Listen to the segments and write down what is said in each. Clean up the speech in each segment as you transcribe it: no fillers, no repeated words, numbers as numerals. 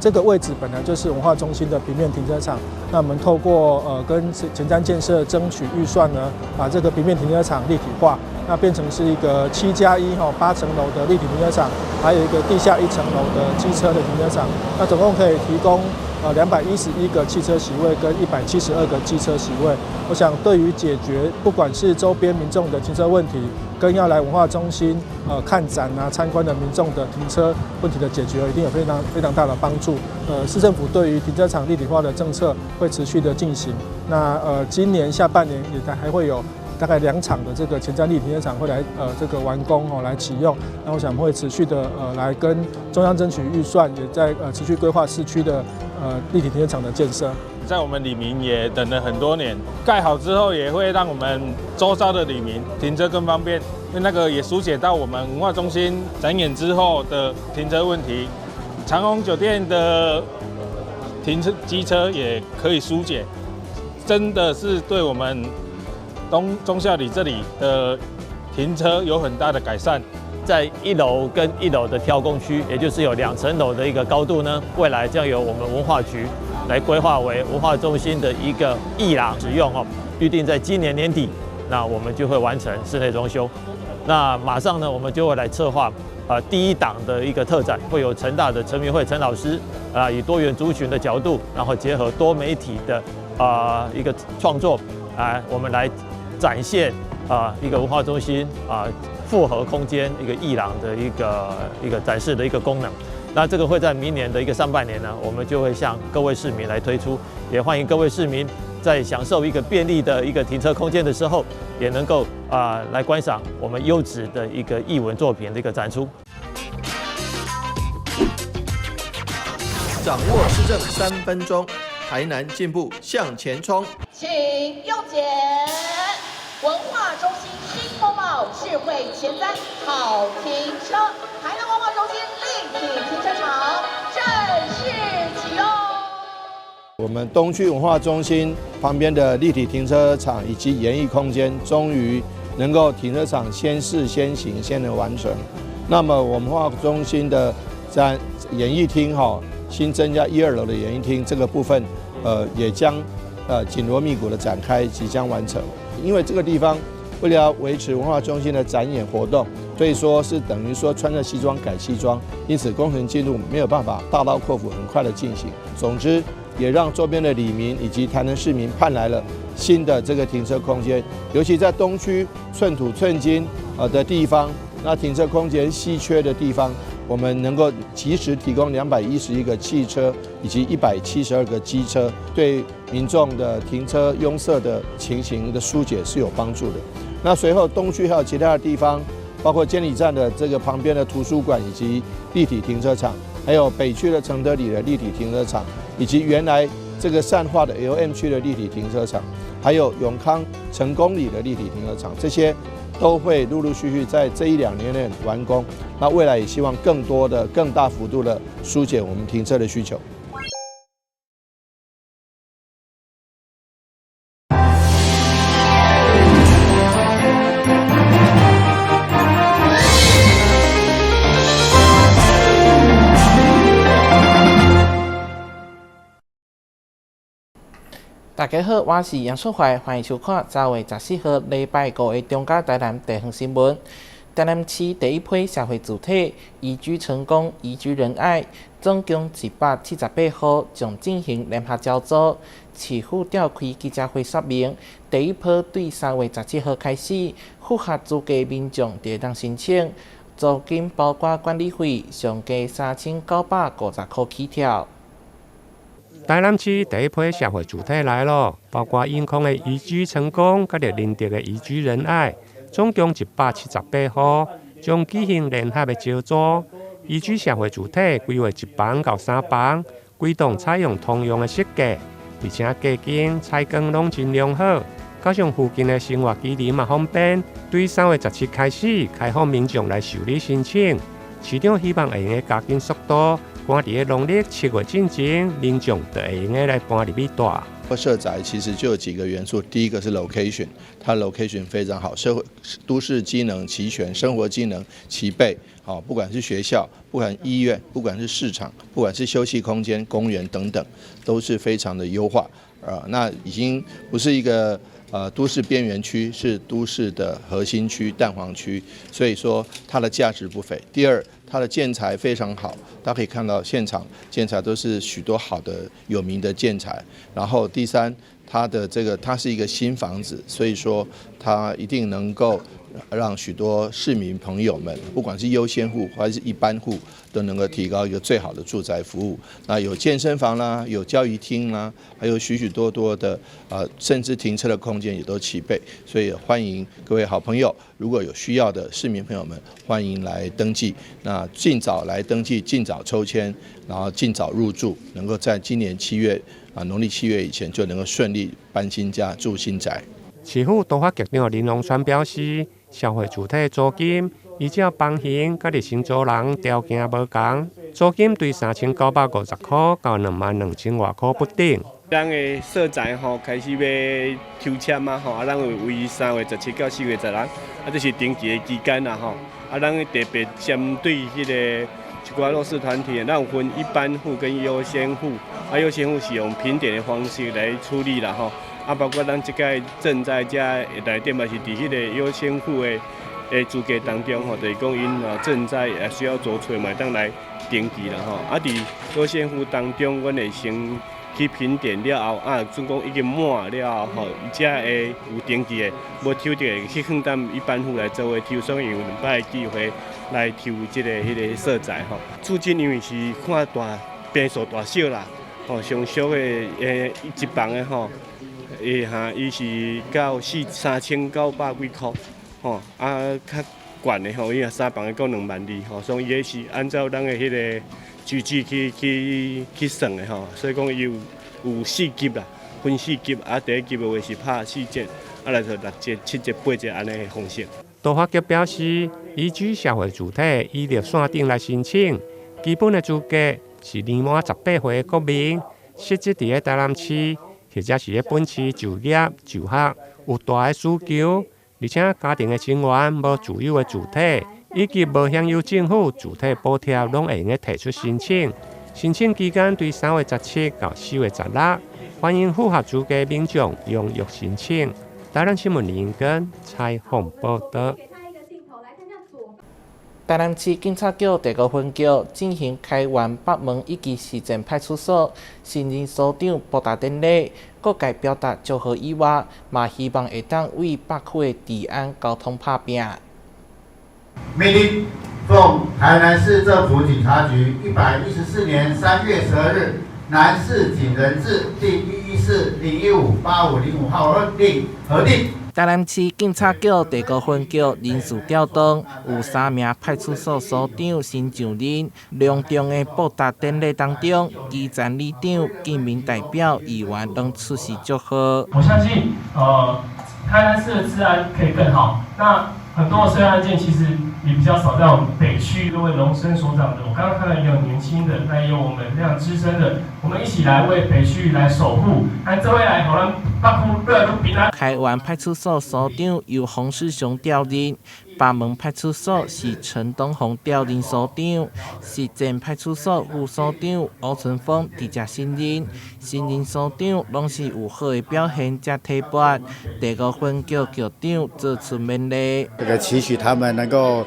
這個位置本來就是文化中心的平面停車場，那我們透過跟前瞻建設爭取預算呢，把這個平面停車場立體化，那變成是一個7+1哈8層樓的立體停車場，還有一個地下1層樓的機車的停車場，那總共可以提供211個汽車席位跟172個機車席位。我想對於解決不管是周邊民眾的停車問題，跟要來文化中心看展啊參觀的民眾的停車問題的解決，一定有非常非常大的幫助。市政府對於停車場立體化的政策會持續的進行。那今年下半年也還會有大概2場的這個前瞻立體停車場會來這個完工哦來啟用。那我想會持續的來跟中央爭取預算，也在持續規劃市區的立體停車場的建設。在我們里民也等了很多年，蓋好之後也會讓我們周遭的里民停車更方便，因為那個也疏解到我們文化中心展演之後的停車問題，長榮酒店的停車機車也可以疏解，真的是對我們東忠孝里這裡的停車有很大的改善。在1樓跟1樓的挑空區，也就是有2層樓的一個高度呢，未來將由我們文化局來規劃為文化中心的一個藝廊使用哦。預定在今年年底，那我們就會完成室內裝修。那馬上呢，我們就會來策劃第一檔的一個特展，會由成大的陳明惠陳老師啊，以多元族群的角度，然後結合多媒體的一個創作啊，我們來展現一個文化中心啊複合空間一個藝廊的一個展示的一個功能。那這個會在明年的一個上半年呢，我們就會向各位市民來推出，也歡迎各位市民在享受一個便利的一個停車空間的時候，也能夠來觀賞我們優質的一個藝文作品的一個展出。掌握市政3分鐘，台南進步向前衝。請右檢文化中心新風貌智慧前瞻好停車，台南文化中心立體停車場正式啟用。我們東區文化中心旁邊的立體停車場以及演藝空間，終於能夠停車場先試先行，先能完成。那麼我們文化中心的在演藝廳哈，新增加1、2樓的演藝廳這個部分，也將緊鑼密鼓的展開，即將完成。因為這個地方為了要維持文化中心的展演活動，所以說是等於說穿着西裝改西裝，因此工程進度沒有辦法大刀闊斧很快的進行。總之，也讓周邊的里民以及台南市民盼來了新的這個停車空間，尤其在東區寸土寸金的地方，那停車空間稀缺的地方，我們能夠及時提供211個汽車以及172個機車，對民眾的停車擁塞的情形的疏解是有幫助的。那隨後東區還有其他的地方，包括監理站的這個旁邊的圖書館以及立體停車場，還有北區的承德里的立體停車場，以及原來這個善化的 LM 區的立體停車場，還有永康成功里的立體停車場，這些都會陸陸續續在這1、2年內完工。那未來也希望更多的、更大幅度的疏解我們停車的需求。大家好，我是楊淑懷，歡迎收看3月14號禮拜五的中嘉台南地方新聞。台南市第一批社會住宅移居成功，移居仁愛，總共178戶將進行聯合招租。市府召開記者會說明，第一波對3月17號開始，符合資格民眾就會當申請，租金包括管理費，上低3950塊起跳。台南市第一批社會住宅來咯，包括永康的移居成功，佮著仁德的移居仁愛，總共178戶，將舉行聯合的招租。移居社會住宅規劃1房到3房，規棟採用通用的設計，而且隔間採光攏真良好，加上附近的生活機能嘛方便。對3月17開始開放民眾來受理申請，市長希望會用閣加緊速度，趕佇咧農曆七月進前，民眾就會用得來搬入去蹛。社宅其實就有幾個元素，第一個是 location，它 location 非常好，社會都市機能齊全，生活機能齊備，好，不管是學校，不管醫院，不管是市場，不管是休憩空間、公園等等，都是非常的優化。啊，那已經不是一個都市邊緣區，是都市的核心區、蛋黃區，所以說它的價值不菲。第二，它的建材非常好，大家可以看到現場建材都是許多好的有名的建材。然後第三，它的這個它是一個新房子，所以說它一定能夠讓許多市民朋友們，不管是優先戶還是一般戶，都能夠提高一個最好的住宅服務。那有健身房啦，有交誼廳啦，還有許許多多的甚至停車的空間也都齊備。所以歡迎各位好朋友，如果有需要的市民朋友們，歡迎來登記。那盡早來登記，盡早抽籤，然後盡早入住，能夠在今年七月啊，農曆七月以前就能夠順利搬新家住新宅。市府都發局長林榮川表示，社會住宅租金依照房型佮承租人條件無仝，租金對3950箍到22,000外箍不等。咱的社宅吼開始欲抽籤啊吼，啊，咱會為3月17到4月16，啊，這是登記的期間啦吼。啊，咱特別針對彼個一寡弱勢團體，咱有分一般戶跟優先戶，啊，優先戶是用評點的方式來處理啦吼。啊，包括咱這屆正在遮內底嘛是佇彼個優先戶的資格當中吼，就是講𪜶啊正在需要租厝嘛，會當來登記啦吼。啊，佇優先戶當中，阮會先去評點了後，啊，總共已經滿了後吼，伊才會有登記的，無抽著的去放咱一般戶來做伙抽，所以有兩擺機會來抽這个彼个社宅吼。租金因為是看大坪數大小啦，吼，上俗的一房的吼。伊哈，伊是到四3900幾箍，吼，啊，較懸的吼，伊啊三房的到2萬2，吼，所以伊是按照咱的彼个居住去算的吼，所以講伊有四級啦，分四級，啊，第一級的話是拍四折，啊，來就六折、七折、八折按呢方式。都發局表示，依據社會住宅以熱線頂來申請，基本的資格是年滿18歲的國民，實質佇咧台南市，或者是咧本市就業就學有大的需求，而且家庭的成員無住有的住體，以及無享有政府住宅補貼，攏會用得提出申請。申請期間對3月17到4月16，歡迎符合資格民眾踴躍申請。台南新聞林根採訪報道。台南市警察局第五分局進行開源北門以及市政派出所新任所長布達典禮，各界表達祝賀以外，嘛希望會當為北區的治安交通拍拚。命令，奉台南市政府警察局114年3月12日南市警人字第114-0158505號令核定。台南市警察局第五分局人事調動，有三名派出所所長新上任。隆重的布達典禮當中，基層里長、警民代表、議員攏出席祝賀。我相信，台南市的治安可以更好。那很多的社會案件其實也比較少在我們北區。各位榮升所長的，我剛剛看到也有年輕的，那也有我們非常資深的，我們一起來為北區來守護。那這位來，予咱北區越來越平安。開源派出所所長由洪世雄調任，北門派出所是陳東宏調任所長，市政派出所副所長歐春峰佇遮新任，新任所長攏是有好的表現才提拔。第五分局局長做出勉勵。這個期許他們能夠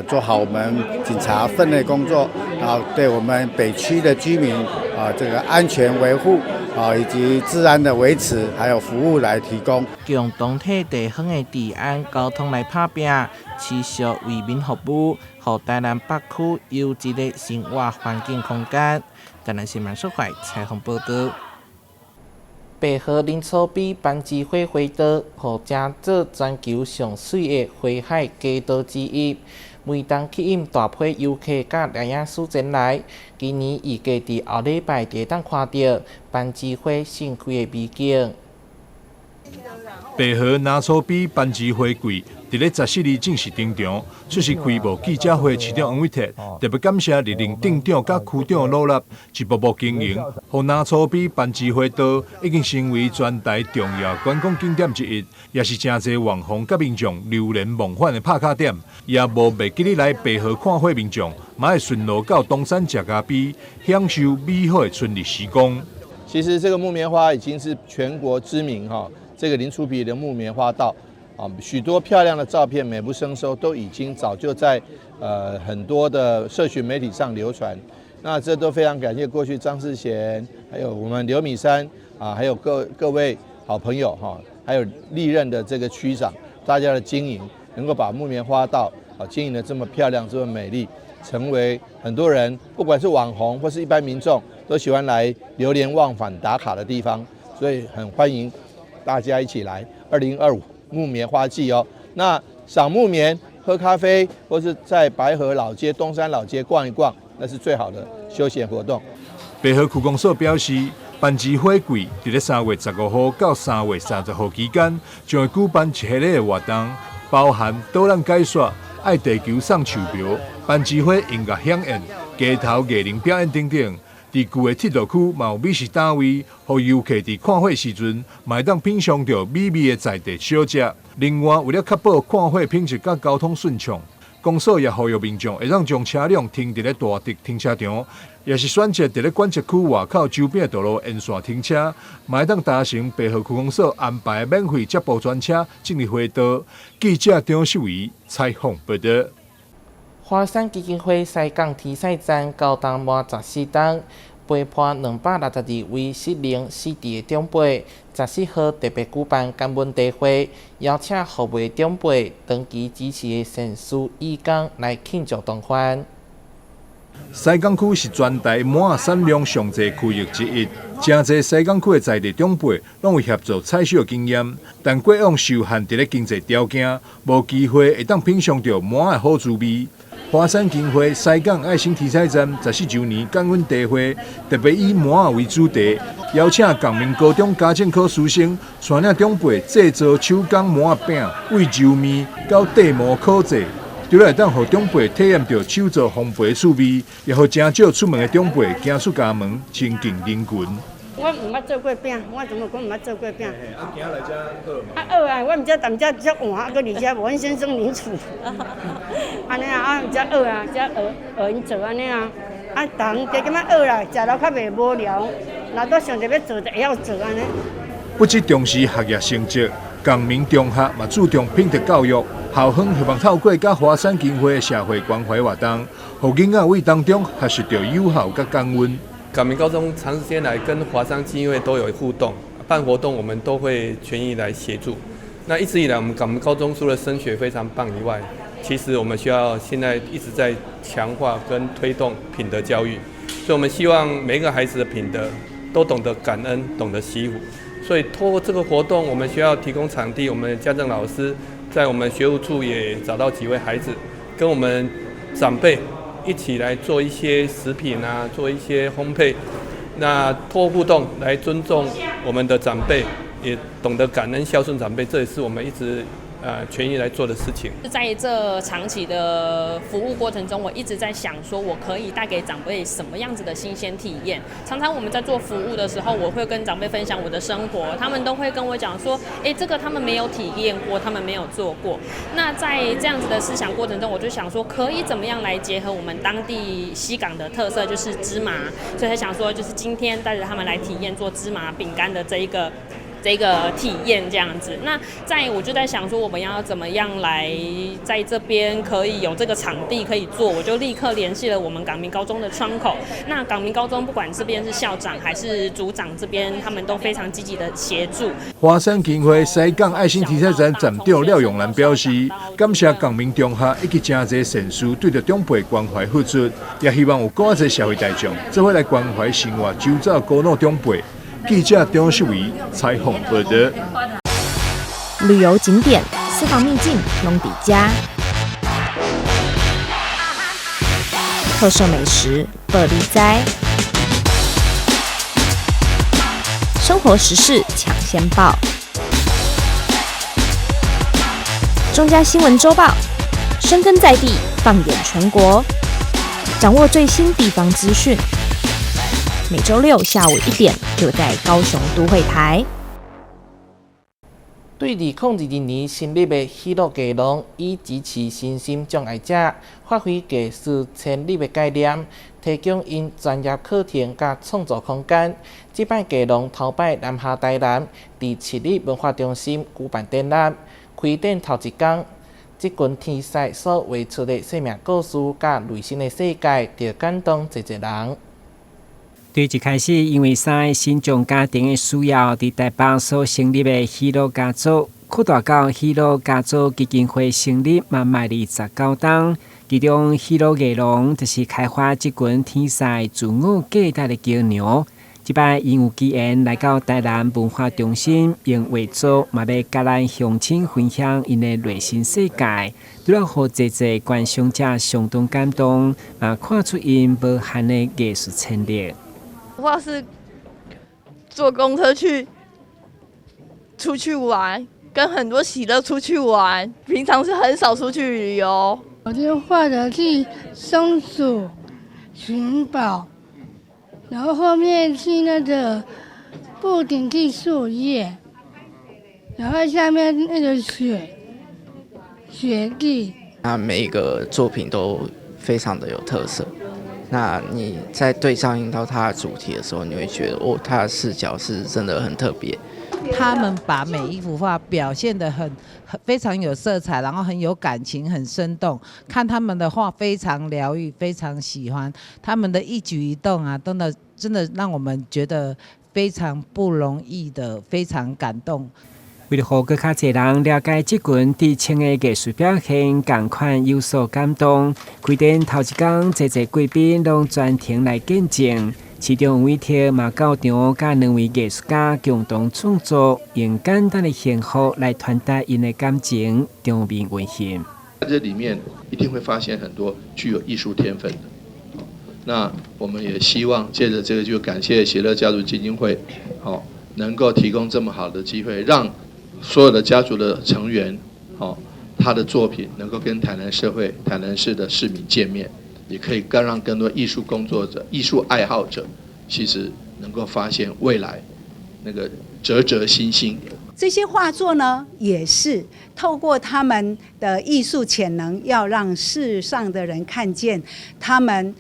做好我們警察分內工作，然後對我們北區的居民啊這個安全維護啊以及治安的維持，還有服務來提供。共同替地方的治安交通來拍拚，持續為民服務，予台南北區優質的生活環境空間。台南新聞蘇懷採訪報道。白河林厝邊攀枝花花道，予成做全球上媠的花海街道之一。每冬吸引大批遊客佮攝影師前來。今年預計佇後禮拜就會當看著攀枝花盛開的美景。白河林厝邊番薯花季，佇咧14日正式登場。出席開幕記者會，市長黃偉哲特別感謝歷任鎮長佮區長努力，一步步經營，予林厝邊番薯花道已經成為全台重要觀光景點之一，也是誠濟網紅佮民眾流連忘返的拍卡點。也無袂記得來白河看花民眾，嘛會順路到東山食咖啡，享受美好的春日時光。其實這個木棉花已經是全國知名哈，這個林厝埤的木棉花道啊，許多漂亮的照片美不勝收，都已經早就在很多的社群媒體上流傳。那這都非常感謝過去張世賢，還有我們劉米山啊，還有各位好朋友哈，還有歷任的這個區長，大家的經營，能夠把木棉花道啊經營得這麼漂亮，這麼美麗，成為很多人不管是網紅或是一般民眾都喜歡來流連忘返打卡的地方，所以很歡迎大家一起來2025木棉花季哦。那賞木棉、喝咖啡，或是在白河老街、東山老街逛一逛，那是最好的休閒活動。白河區公所表示，番薯花季佇咧3月15號到3月30號期間，將會舉辦一系列的活動，包含導覽解說、愛地球送樹苗、番薯花音樂饗宴、街頭藝人表演等等。佇舊的鐵路區嘛有美食攤位，予遊客佇看花時陣，嘛會當品嚐著美味的在地小食。另外，為了確保看花品質佮交通順暢，公所也呼籲民眾會當將車輛停佇咧大直停車場，抑是選擇佇咧管制區外口周邊的道路沿線停車，嘛會當搭乘白河區公所安排免費接駁專車進入花道。記者張秀儀採訪報導。華山基金會西港天使站九冬滿14冬，陪伴262位失能失智的長輩，14號特別舉辦感恩茶會，邀請服務長輩長期支持的善事義工來慶祝同歡。西港區是全台麻仔產量上濟區域之一，誠濟西港區的在地長輩攏有協助採收的經驗，但過往受限佇咧經濟條件，無機會會當品嚐著麻仔的好滋味。華山基金會西港愛心天使站14週年感恩茶會，特別以麻仔為主題，邀請港民高中家政科師生，帶領長輩製作手工麻仔餅，為揉麵到綴毛烤製，除了會當予長輩體驗著手作烘焙趣味，也予誠少出門的長輩行出家門，親近人群。我毋捌做過餅，我怎麼講毋捌做過餅？啊，今仔來遮學嘛？啊學啊，我毋知踮遮才換，啊，閣佇遮無阮先生佇厝。按呢啊，啊才學啊，才學學𪜶做按呢啊。啊，逐項加減仔學啦，食了較袂無聊。若都想著欲做，就會曉做按呢。不只重視學業成績，港民中學嘛注重品德教育，校方希望透過佮華山基金會的社會關懷活動，予囡仔佇當中學習著友好佮感恩。港民高中長時間來跟華山基金會都有互動，辦活動我們都會全意來協助。那一直以來，我們港民高中除了升學非常棒以外，其實我們學校現在一直在強化跟推動品德教育，所以我們希望每一個孩子的品德都懂得感恩，懂得惜福。所以透過這個活動，我們學校提供場地，我們家政老師在我們學務處也找到幾位孩子，跟我們長輩一起來做一些食品啊，做一些烘焙，那透過互動來尊重我們的長輩，也懂得感恩孝順長輩，這也是我們一直全意來做的事情。在這長期的服務過程中，我一直在想，說我可以帶給長輩什麼樣子的新鮮體驗。常常我們在做服務的時候，我會跟長輩分享我的生活，他們都會跟我講說，哎，這個他們沒有體驗過，他們沒有做過。那在這樣子的思想過程中，我就想說，可以怎麼樣來結合我們當地西港的特色，就是芝麻，所以才想說，就是今天帶著他們來體驗做芝麻餅乾的這個體驗這樣子，那在我就在想說，我們要怎麼樣來在這邊可以有這個場地可以做，我就立刻聯繫了我們港民高中的窗口。那港民高中不管這邊是校長還是組長這邊，他們都非常積極的協助。華山基金會西港愛心天使站站長廖永蘭表示，感謝港民中學以及誠濟善事對著長輩關懷付出，也希望有更濟社會大眾做伙來關懷生活周遭孤老長輩。記者張秀儀採訪報導。旅遊景點、私房秘境攏佇遮，特色美食報你知，生活時事搶先報，中嘉新聞週報，深耕在地，放眼全國，掌握最新地方資訊。每週六下午1點，就在高雄都會台。對2022年成立的喜樂藝廊，以支持身心障礙者，發揮藝術潛力的概念，提供𪜶專業課程佮創作空間。這擺藝廊頭擺南下台南，佇市立文化中心舉辦展覽。開展頭一工，這群天使所畫出的生命故事佮內心的世界，就感動濟濟人。對一開始，因為三个身障家庭的需要，佇台北所成立的喜樂家族，擴大到喜樂家族基金會成立嘛邁29冬。其中喜樂藝廊就是開發這群天使自我價值的橋梁。這擺𪜶有機緣來到台南文化中心，用畫作嘛欲佮咱鄉親分享𪜶的內心世界，除了予濟濟觀賞者相當感動，嘛看出𪜶無限的藝術潛力。我是坐公車去出去玩，跟很多喜樂出去玩。平常是很少出去旅遊。我就畫的是松鼠尋寶，然後後面是那個布頂是樹葉，然後下面那個雪地。那每一個作品都非常的有特色。那你在對照應到他的主題的時候，你會覺得哦，他的視角是真的很特別。他們把每一幅畫表現得很非常有色彩，然後很有感情，很生動。看他們的畫非常療癒，非常喜歡他們的一舉一動啊，真的真的讓我們覺得非常不容易的，非常感動。為了予閣較濟人了解這群至輕的藝術表現，仝款有所感動。開展頭一工，濟濟貴賓攏專程來見證。市長委託嘛到場，佮兩位藝術家共同創作，用簡單的幸福來傳達𪜶的感情，場面溫馨。在這裡面一定會發現很多具有藝術天分的。那我們也希望借著這個，就感謝喜樂家族基金會，好，能夠提供這麼好的機會，讓所有的家族的成員，好，他的作品能夠跟台南社會、台南市的市民見面，也可以更讓更多藝術工作者、藝術愛好者，其實能夠發現未來那個灼灼新星。這些畫作呢，也是透過他們的藝術潛能，要讓世上的人看見，他們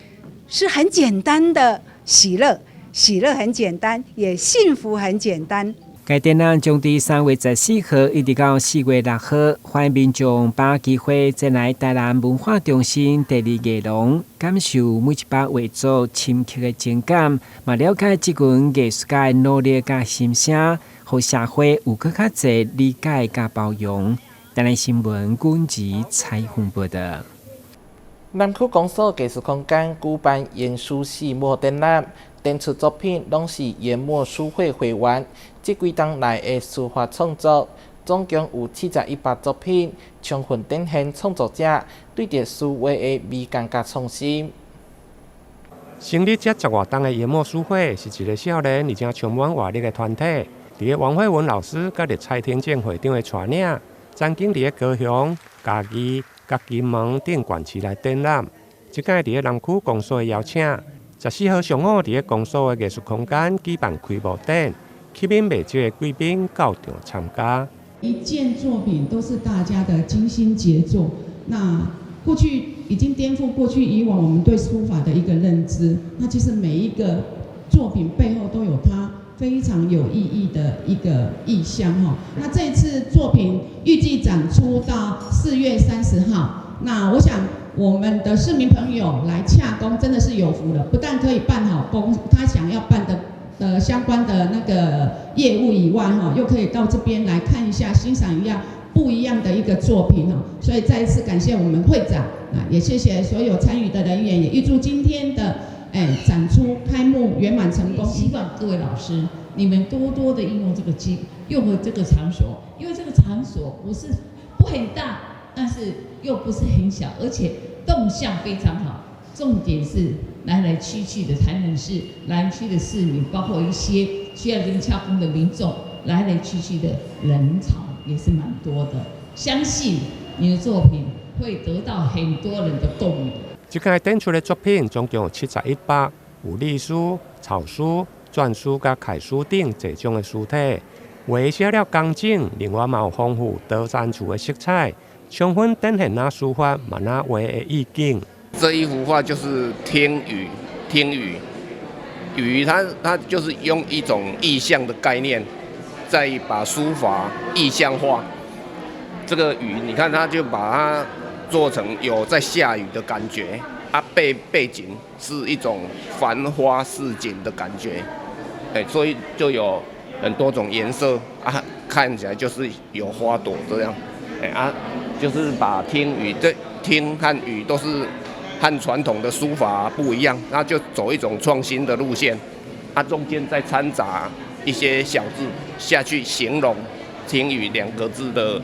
是很簡單的喜樂，喜樂很簡單，也幸福很簡單。該展覽將佇3月14號一直到4月6號，歡迎民眾把握機會前來台南文化中心第二藝廊，感受每一幅畫作深刻的情感，嘛了解這群藝術家的努力佮心聲，予社會有閣較濟理解佮包容。台南新聞軍籍採訪報道。南區公所藝術空間舉辦研書細墨展覽，展出作品攏是研墨書會會員這幾冬來的書法創作，總共有71幅作品，充分展現創作者對著書畫的美感佮創新。成立才十外冬的研墨書會是一个少年而且充滿活力的團體。佇个王慧文老師佮蔡天正會長的帶領，曾經佇个高雄、嘉義、佮金門等縣市來展覽。這擺佇个南區公所的邀請，14號上午佇个公所的藝術空間舉辦開幕展，吸引袂少的貴賓到場參加。一件作品都是大家的精心傑作。那過去已經顛覆過去以往我們對書法的一個認知。那其實每一個作品背後都有它非常有意義的一個意象哈。那這次作品預計展出到4月30號。那我想我們的市民朋友來洽公真的是有福了，不但可以辦好公他想要辦的相關的那個業務以外哈，又可以到這邊來看一下、欣賞一下不一樣的一個作品哈。所以再一次感謝我們會長啊，也謝謝所有參與的人員，也預祝今天的展出開幕圓滿成功。希望各位老師你們多多的應用這個機，用回這個場所，因為這個場所不很大，但是又不是很小，而且動向非常好。重點是來來去去的台南市南區的市民，包括一些需要這邊洽公的民眾，來來去去的人潮也是蠻多的。相信你的作品會得到很多人的共鳴。這屆展出的作品總共有71幅，有隸書、草書、篆書佮楷書等濟種的書體，畫寫了工整，另外嘛有豐富多層次的色彩，充分展現若書法嘛若畫的意境。這一幅畫就是聽雨，聽雨，雨它就是用一種意象的概念，在把書法意象化。這個雨，你看它就把它做成有在下雨的感覺，啊背景是一種繁花似錦的感覺，哎，所以就有很多種顏色啊，看起來就是有花朵這樣，哎啊，就是把聽雨這聽和雨都是和傳統的書法不一樣，那就走一種創新的路線，啊中間再摻雜一些小字下去形容聽雨兩個字的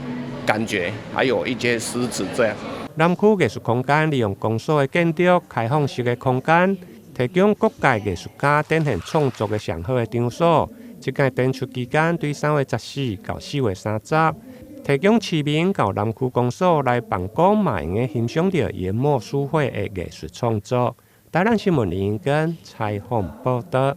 感覺，還有一些詩詞這樣。南區藝術空間利用公所的建築開放式的空間，提供各界藝術家展現創作的上好的場所。這屆展出期間對3月14到4月30，提供市民到南區公所來辦公，嘛會用欣賞著研墨書繪的藝術創作。台南新聞林英根採訪報導。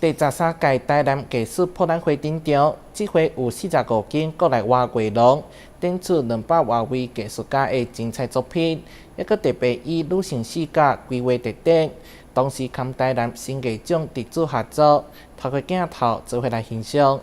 第13屆台南藝術博覽會登場，這回有45間國內外畫廊展出200外位藝術家的精彩作品，猶閣特別以女性視角規劃地點，同時含台南新藝獎特助合作，透過鏡頭做伙來欣賞。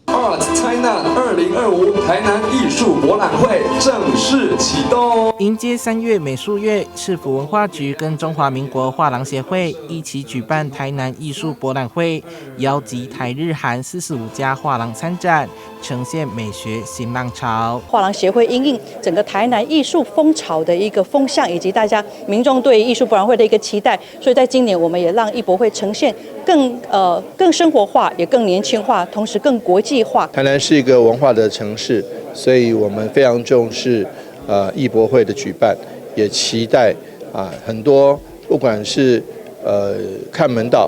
Art Tainan 2025台南藝術博覽會正式啟動。迎接3月美術月，市府文化局跟中華民國畫廊協會一起舉辦台南藝術博覽會，邀集台日韓45家畫廊參展，呈現美學新浪潮。畫廊協會因應整個台南藝術風潮的一個風向，以及大家民眾對藝術博覽會的一個期待，所以在今年我們也讓藝博會呈現更生活化，也更年輕化，同時更國際化。台南是一個文化的城市，所以我們非常重視藝博會的舉辦，也期待啊很多不管是看門道，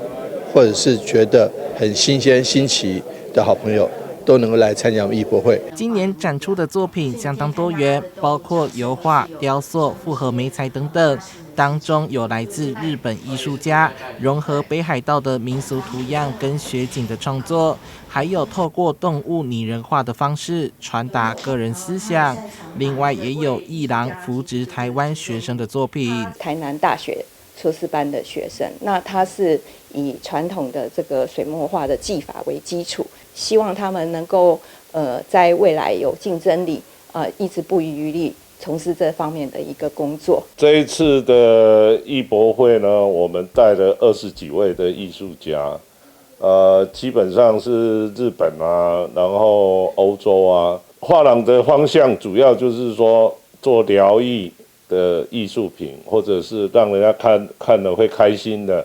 或者是覺得很新鮮新奇的好朋友，都能夠來參加我們藝博會。今年展出的作品相當多元，包括油畫、雕塑、複合媒材等等。當中有來自日本藝術家融合北海道的民俗圖樣跟雪景的創作，還有透過動物擬人化的方式傳達個人思想。另外，也有藝廊扶植台灣學生的作品。台南大學碩士班的學生，那他是以傳統的這個水墨畫的技法為基礎，希望他們能夠在未來有競爭力，一直不遺餘力從事這方面的一個工作。這一次的藝博會呢，我們帶了20幾位的藝術家，基本上是日本啊，然後歐洲啊，畫廊的方向主要就是說做療癒的藝術品，或者是讓人家看看了會開心的、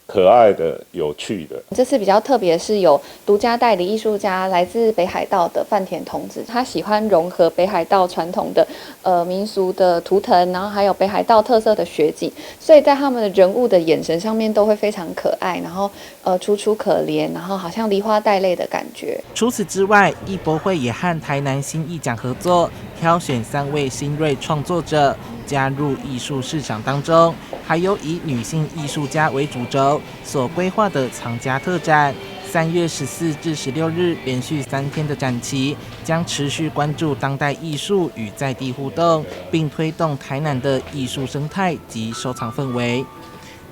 可愛的、有趣的。這次比較特別，是有獨家代理藝術家來自北海道的飯田童子，他喜歡融合北海道傳統的民俗的圖騰，然後還有北海道特色的雪景，所以在他們的人物的眼神上面都會非常可愛，然後楚楚可憐，然後好像梨花帶淚的感覺。除此之外，藝博會也和台南新藝獎合作，挑選3位新銳創作者加入藝術市場當中，還有以女性藝術家為主軸所規劃的藏家特展，3月14至16日連續3天的展期，將持續關注當代藝術與在地互動，並推動台南的藝術生態及收藏氛圍。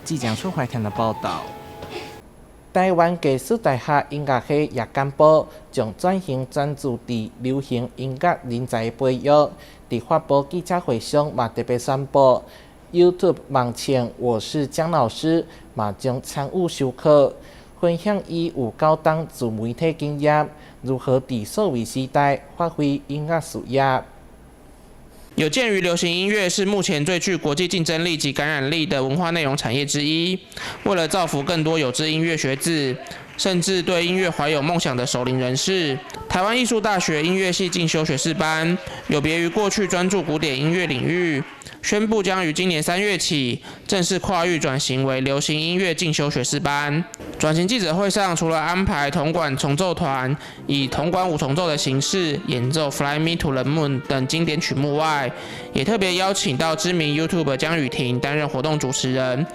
記者出懷台的報道。台灣藝術大學音樂系葉錦波將轉型專注佇流行音樂人才培育，佇發布記者會上嘛特別宣布，YouTube 網稱我是姜老師，嘛將參與授課，分享伊有9冬自媒體經驗，如何佇數位時代發揮音樂事業。有鑑於流行音樂是目前最具國際競爭力及感染力的文化內容產業之一，為了造福更多有志音樂學子，甚至對音樂懷有夢想的熟齡人士，台灣藝術大學音樂系進修學士班，有別於過去專注古典音樂領域，宣布將於今年3月起正式跨域轉型為流行音樂進修學士班，转型记者会上，除了安排铜管重奏团以铜管五重奏的形式演奏《Fly Me to the Moon》等经典曲目外，也特别邀请到知名 YouTuber 江雨婷担任活动主持人。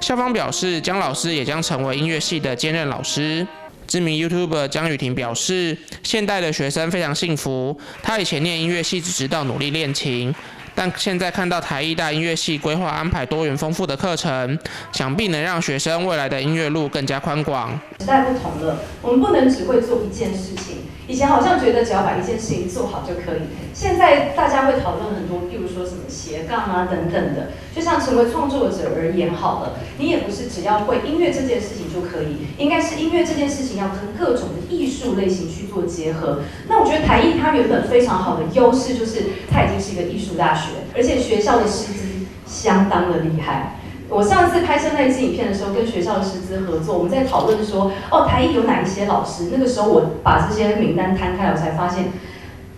校方表示，江老师也将成为音乐系的兼任老师。知名 YouTuber 江雨婷表示，现代的学生非常幸福，他以前念音乐系只知道努力练琴。但现在看到台艺大音乐系规划安排多元丰富的课程，想必能让学生未来的音乐路更加宽广。时代不同了，我们不能只会做一件事情。以前好像觉得只要把一件事情做好就可以，现在大家会讨论很多，譬如说什么斜杠啊等等的。就像成为创作者而言好了，你也不是只要会音乐这件事情就可以，应该是音乐这件事情要跟各种的艺术类型去做结合。那我觉得台艺它原本非常好的优势就是它已经是一个艺术大学，而且学校的师资相当的厉害。我上次拍摄那一支影片的时候，跟学校的师资合作，我们在讨论说，哦，台艺有哪一些老师？那个时候我把这些名单摊开，我才发现，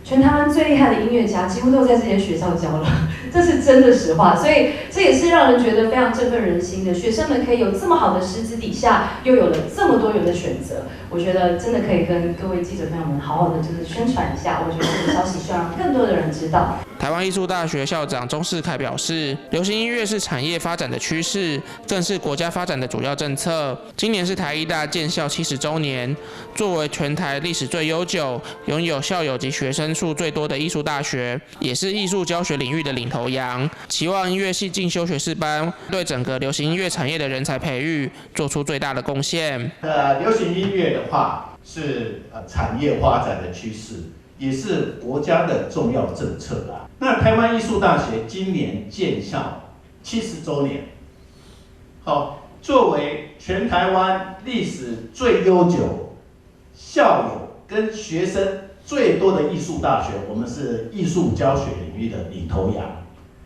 全台湾最厉害的音乐家几乎都在这些学校教了，这是真的实话。所以这也是让人觉得非常振奋人心的。学生们可以有这么好的师资底下，又有了这么多元的选择，我觉得真的可以跟各位记者朋友们好好的就是宣传一下。我觉得这个消息需要让更多的人知道。台湾艺术大学校长钟世凯表示，流行音乐是产业发展的趋势，更是国家发展的主要政策。今年是台艺大建校70周年，作为全台历史最悠久、拥有校友及学生数最多的艺术大学，也是艺术教学领域的领头羊。期望音乐系进修学士班对整个流行音乐产业的人才培育做出最大的贡献。流行音乐的话是产业发展的趋势，也是国家的重要政策啦。那台湾艺术大学今年建校70周年，好，作为全台湾历史最悠久、校友跟学生最多的艺术大学，我们是艺术教学领域的领头羊，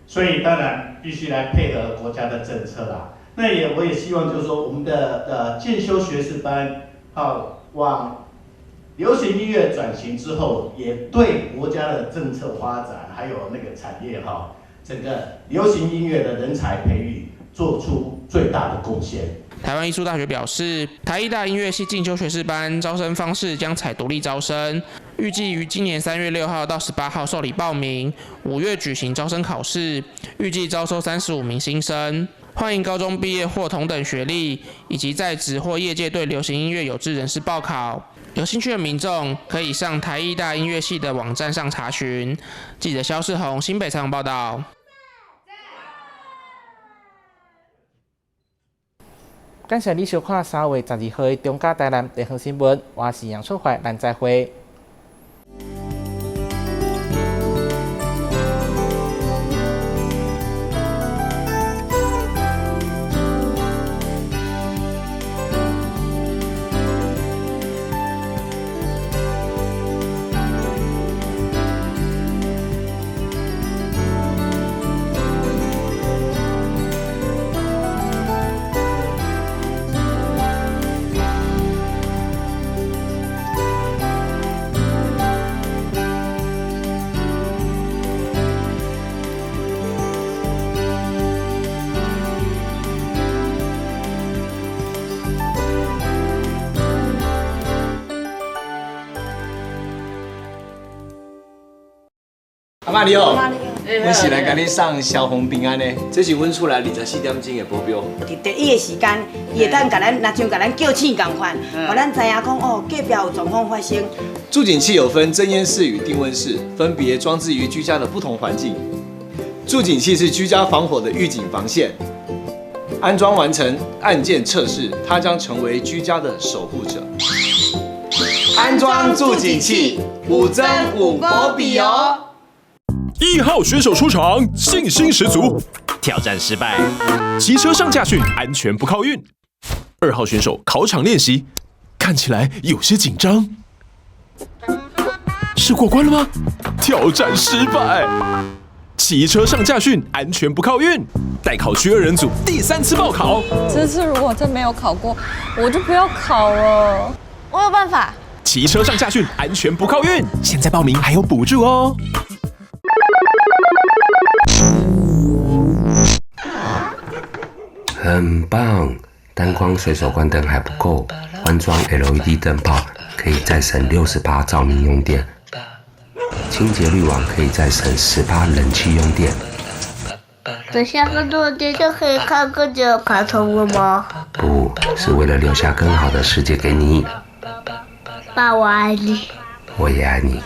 所以当然必须来配合国家的政策啦。那我也希望就是说，我们的进修学士班，好，往流行音乐转型之后，也对国家的政策发展，还有那个产业哈，整个流行音乐的人才培育做出最大的贡献。台湾艺术大学表示，台艺大音乐系进修学士班招生方式将采独立招生，预计于今年3月6号到18号受理报名，5月举行招生考试，预计招收35名新生。欢迎高中毕业或同等学历，以及在职或业界对流行音乐有志人士报考。有兴趣的民众可以上台艺大音乐系的网站上查询。记者萧世宏新北采访报道。感谢你收看3月12号的中嘉台南地方新闻，我是杨淑怀，咱再会。阿嬤你好，阮是来共你送消防平安的，这是阮厝内24点钟的保镖。伫第一个时间，伊会当共咱，若像共咱叫醒仝款，予咱知影讲哦，隔壁有状况发生。住警器有分侦烟室与定温室，分别装置于居家的不同环境。住警器是居家防火的预警防线，安装完成按键测试，它将成为居家的守护者。安装住警器，5增5保庇哦。1号选手出场，信心十足，挑战失败，骑车上驾训，安全不靠运。2号选手考场练习，看起来有些紧张，是过关了吗？挑战失败，骑车上驾训，安全不靠运。待考区2人组第3次报考，这次如果真没有考过，我就不要考了。我有办法。骑车上驾训，安全不靠运。现在报名还有补助哦。很棒，单光随手关灯还不够，换装 LED 灯泡可以再省60%照明用电，清洁滤网可以再省10%冷气用电。等下更多的电就可以看更久卡通了吗？不是为了留下更好的世界给你。爸，我爱你。我也爱你。